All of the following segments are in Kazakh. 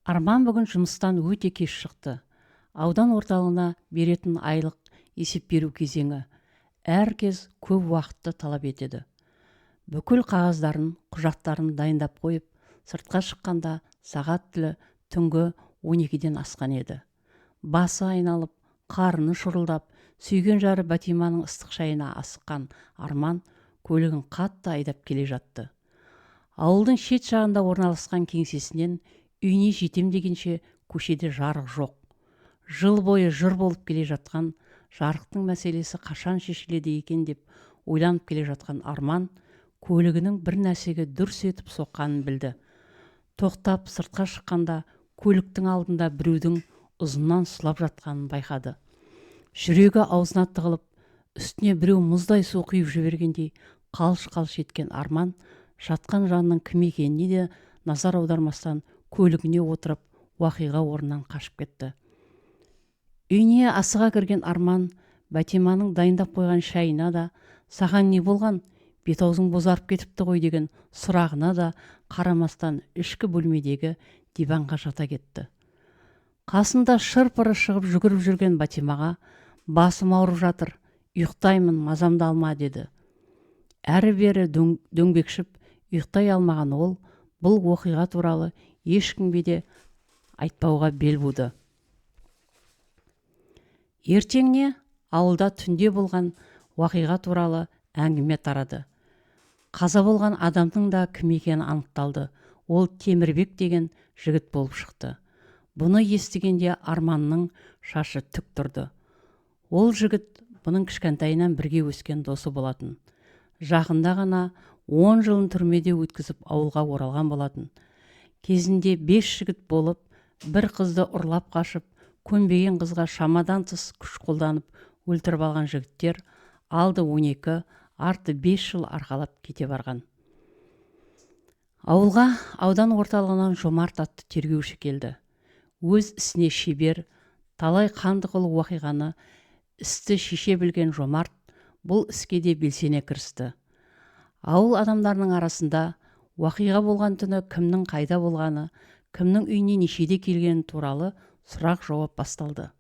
Арман бүгін жұмыстан өте кеш шықты. Аудан орталығына беретін айлық есеп беру кезеңі әр кез көп уақытты талап етеді. Бүкіл қағаздарын, құжаттарын дайындап қойып, сыртқа шыққанда сағат тілі түнгі 12-ден асқан еді. Басы айналып, қарны шұрылдап, сүйген жары Бәтиманың ыстық шайына асыққан Арман көлігін қатты айдап келе жатты. Ауылдың шет жағында орналасқан кеңсесінен үйіне жетем дегенше көшеде жарық жоқ. Жыл бойы жыр болып келе жатқан жарықтың мәселесі қашан шешіледі екен деп ойланып келе жатқан Арман көлігінің бір нәрсеге дүрс етіп соққанын білді. Тоқтап сыртқа шыққанда көліктің алдында біреудің ұзыннан сұлап жатқанын байқады. Жүрегі аузына тығылып, үстіне біреу мұздай су құйып жібергендей қалш-қалш еткен Арман жатқан жанның кім екеніне де назар аудармастан көлігіне отырып, уақиға орнынан қашып кетті. Үйіне асыға кірген Арман Бәтиманың дайындап қойған шайына да, саған не болған, бет-аузың бозарып кетіпті ғой деген сұрағына да қарамастан ішкі бөлмедегі диванға жата кетті. Қасында шыр-пыры шығып жүгіріп жүрген Бәтимаға басым ауырып жатыр, ұйықтаймын, мазамды алма деді. Әрі-бері дөңбекшіп ұйықтай алмаған ол бұл оқиға туралы ешкімге де айтпауға бел буды. Ертеңіне ауылда түнде болған уақиға туралы әңгіме тарады. Қаза болған адамның да кім екені анықталды. Ол Темірбек деген жігіт болып шықты. Бұны естігенде Арманның шашы тік тұрды. Ол жігіт бұның кішкентайынан бірге өскен досы болатын. Жақында ғана 10 жылын түрмеде өткізіп ауылға оралған болатын. Кезінде 5 жігіт болып, бір қызды ұрлап қашып, көнбеген қызға шамадан тыс күш қолданып өлтіріп алған жігіттер алды 12, арты 5 жыл арқалап кете барған. Ауылға аудан орталығынан Жомарт атты тергеуші келді. Өз ісіне шебер, талай қанды қыл уақиғаны істі шеше білген Жомарт бұл іске де белсене кірісті. Ауыл адамдарының арасында уақиға болған түні кімнің қайда болғаны, кімнің үйіне нешеде келгені туралы сұрақ-жауап басталды.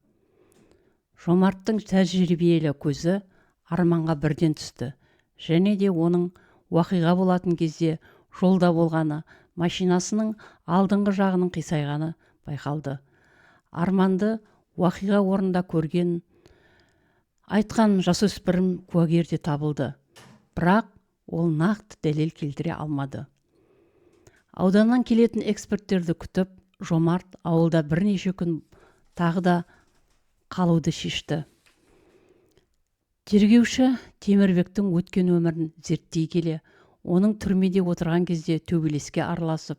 Жомарттың тәжірибелі көзі Арманға бірден түсті. Және де оның уақиға болатын кезде жолда болғаны, машинасының алдыңғы жағының қисайғаны байқалды. Арманды уақиға орнында көрген айтқан жасөспірім куәгер де табылды. Бірақ ол нақты дәлел келтіре алмады. Ауданнан келетін эксперттерді күтіп, Жомарт ауылда бірнеше күн тағы да қалуды шешті. Тергеуші Темірбектің өткен өмірін зерттей келе, оның түрмеде отырған кезде төбелеске араласып,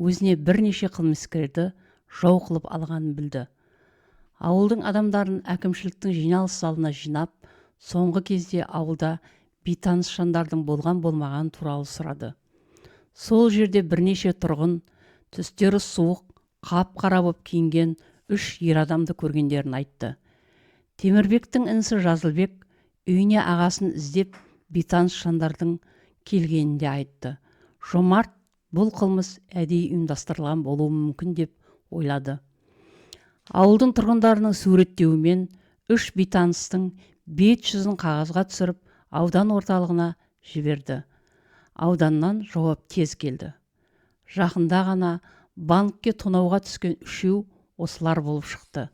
өзіне бірнеше қылмыскерді жау қылып алғанын білді. Ауылдың адамдарын әкімшіліктің жиналыс залына жинап, соңғы кезде ауылда бейтаныс жандардың болған-болмағаны туралы сұрады. Сол жерде бірнеше тұрғын, түстері суық, қап-қара боп киінген 3 ер адамды көргендерін айтты. Темірбектің інісі Жазылбек үйіне ағасын іздеп бейтаныс жандардың келгенін де айтты. Жомарт бұл қылмыс әдейі ұйымдастырылған болуы мүмкін деп ойлады. Ауылдың тұрғындарының суреттеуімен 3 бейтаныстың бет жүзін қағазға түсіріп, аудан орталығына жіберді. Ауданнан жауап тез келді. Жақында ғана банкке тонауға түскен 3 осылар болып шықты.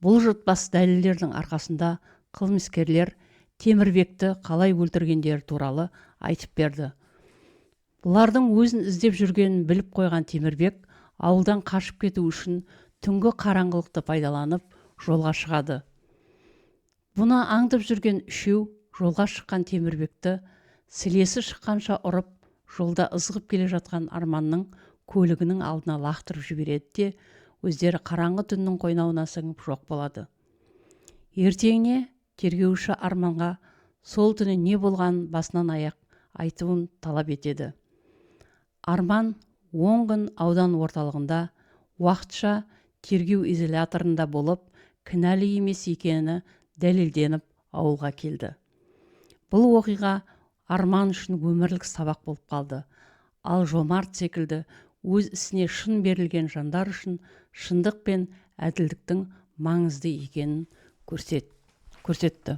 Бұл жұтпас дәлелдердің арқасында қылмыскерлер Темірбекті қалай өлтіргендері туралы айтып берді. Бұлардың өзін іздеп жүргенін біліп қойған Темірбек ауылдан қашып кету үшін түнгі қараңғылықты пайдаланып жолға шығады. Бұны аңдып жүрген 3 жолға шыққан Темірбекті сілесі шыққанша ұрып, жолда ызғып келе жатқан Арманның көлігінің алдына лақтырып жібереді де, өздері қараңғы түннің қойнауына сіңіп жоқ болады. Ертеңіне тергеуші Арманға сол түні не болғанын басынан аяқ айтуын талап етеді. Арман 10 күн аудан орталығында уақытша тергеу изоляторында болып, кінәлі емес екені дәлелденіп ауылға келді. Бұл оқиға Арман үшін өмірлік сабақ болып қалды. Ал Жомарт секілді Өз ісіне шын берілген жандар үшін шындық пен әділдіктің маңызды екенін көрсетті.